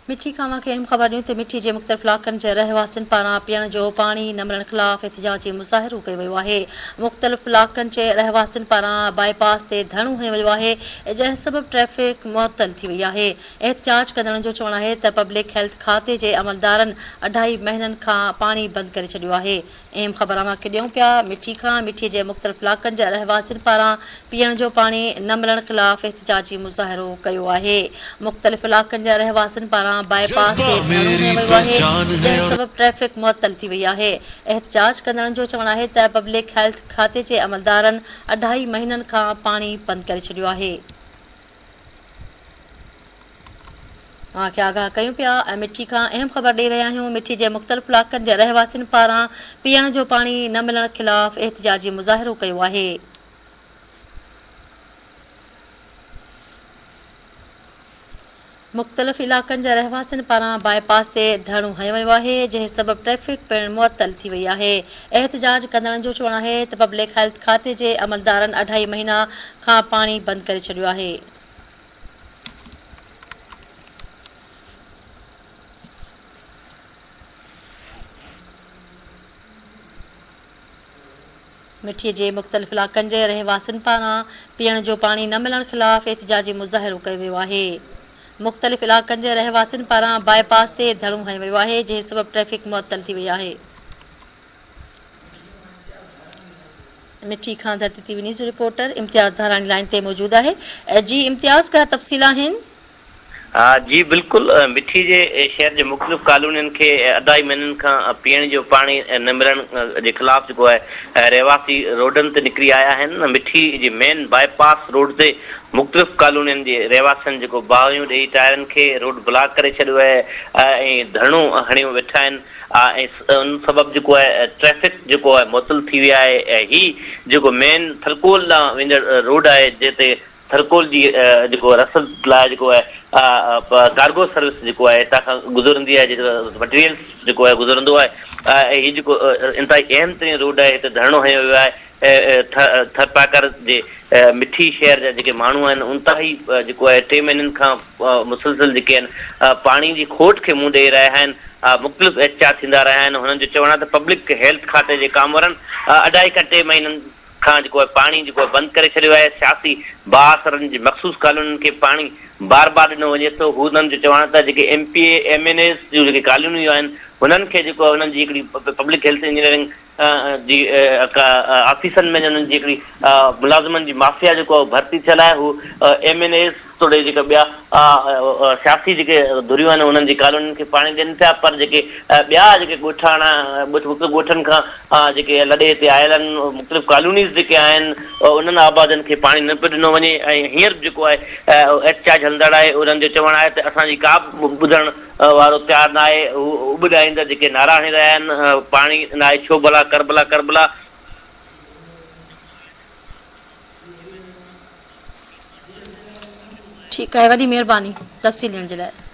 مٺي کان اوهان کي اهم خبر ڏيون ته مٺي جي مختلف علائقن جي رهواسين پاران پيئڻ جو پاڻي نه ملڻ خلاف احتجاجي مظاهرو ڪيو ويو آهي. مختلف علائقن جي رهواسين پاران بائي پاس تي ڌرڻو هنيو ويو آهي جنهن سبب ٽريفڪ معطل ٿي وئي آهي. احتجاج ڪندڙن جو چوڻ آهي ته پبلڪ هيلٿ کاتي جي عملدارن اڍائي مهينن کان پاڻي بند ڪري ڇڏيو آهي. اهم خبر اوهان کي ڏيون پيا مٺي کان مٺي جي مختلف علائقن جا رهواسين پاران پيئڻ جو پاڻي نه ملڻ خلاف احتجاجي مظاهرو ڪيو آهي مختلف علائقن جا رهواسين پاران بائي پاس تي ڌرڻو هنيو ويو آهي جنهن سبب ٽريفڪ معطل ٿي وئي آهي احتجاج ڪندڙن جو چوڻ آهي ته پبلڪ هيلٿ کاتي جي عملدارن اڍائي مهينن کان پاڻي بند ڪري ڇڏيو آهي. اوهان کي آگاهه ڪيون پيا ۽ مٺي کان اهم خبر ڏئي رهيا آهيون مٺي جي مختلف علائقن جي رهواسين پاران پيئڻ جو پاڻي نه ملڻ خلاف احتجاجي مظاهرو ڪيو آهي. مختلف علائقن جي رهواسين پاران بائي پاس تي ڌرڻو هنيو ويو آهي جنهن سبب ٽريفڪ پڻ معطل ٿي وئي آهي احتجاج ڪندڙن جو چوڻ آهي ته پبلڪ هيلٿ کاتي جي عملدارن اڍائي مهينا کان پاڻي بند ڪري ڇڏيو آهي. مٺي جي مختلف علائقن جي رهواسين پاران پيئڻ جو پاڻي نه ملڻ خلاف احتجاجي مظاهرو ڪيو ويو آهي. مختلف علائقن جي رهواسين پاران بائي پاس تي ڌرڻو هنيو ويو آهي جنهن سبب ٽريفڪ معطل ٿي وئي آهي. مٺي کان ڌرتي ٽي وي نيوز جو رپورٽر امتياز ڌاراڻي لائين تي موجود آهي جي امتياز ڪهڙا تفصيل آهن. جي بلڪل مٺي جي شهر جي مختلف ڪالونين کي اڍائي مهينن کان پيئڻ جو پاڻي نه ملڻ جي خلاف جيڪو آهي رهواسي روڊن تي نڪري آيا آهن مٺي جي مين بائي پاس روڊ تي مختلف ڪالونين جي رهواسين جيڪو باهيون ڏئي ٽائرن کي روڊ بلاڪ ڪري ڇڏيو آهي ۽ ڌرڻو هڻيو ويٺا آهن ۽ ان سبب جيڪو آهي ٽريفڪ جيڪو آهي معطل ٿي وئي آهي ۽ هي جيڪو مين ٿرڪول ڏانهن ويندڙ روڊ آهي جنهن تي ٿرڪول جي جيڪو رسد لاء جيڪو آهي ڪارگو سروس جيڪو آهي هتان کان گذرندي آهي جيڪو مٽيريلس جيڪو آهي گذرندو آهي ۽ هي جيڪو انتهائي اهم ترين روڊ آهي هتي ڌرڻو هنيو ويو آهي ٿرپاڪر جي مٺي شهر جا جيڪي ماڻهو آهن انتهائي جيڪو آهي ٽي مهينن کان مسلسل جيڪي آهن پاڻي جي کوٽ کي منهن ڏئي رهيا آهن مختلف احتجاج ٿيندا رهيا آهن هنن جو چوڻ آهي ته پبلڪ هيلٿ کاتي جي ڪامورن اڍائي کان ٽي مهينن کان جيڪو آهي پاڻي جيڪو آهي بند ڪري ڇڏيو آهي سياسي بااثرن جي مخصوص ڪالونين کي پاڻي بار بار ڏنو وڃي ٿو هنن جو چوڻ آهي ته جيڪي ايم پي اي ايم اين ايز جون جيڪي ڪالونيون آهن هنن کي جيڪو آهي هنن جي هڪڙي پبلڪ هيلٿ انجنيئرنگ جي آفيسن ۾ انهن جي هڪڙي ملازمن جي مافيا جيڪو آهي ڀرتي ٿيل آهي هو ايم اين ايز توڙي جيڪا ٻيا سياسي جيڪي ڌريون آهن انهن جي ڪالونين کي پاڻي ڏين پيا پر جيڪي ٻيا جيڪي ڳوٺاڻا مختلف ڳوٺن کان جيڪي لڏي هتي آيل آهن مختلف ڪالونيز جيڪي آهن انهن آبادين کي پاڻي نه پيو ڏنو وڃي ۽ هينئر به جيڪو آهي احتجاج هلندڙ آهي انهن جو چوڻ آهي ته اسان جي ڪا به ٻڌڻ وارو تيار نه آهي هو اٻڏائيندڙ جيڪي نعرا هڻي رهيا آهن پاڻي نه آهي ڇو ڀلا ڪربلا ڪربلا. ٺيڪ آهي وڏي مهرباني تفصيل ڏيڻ جي لاء.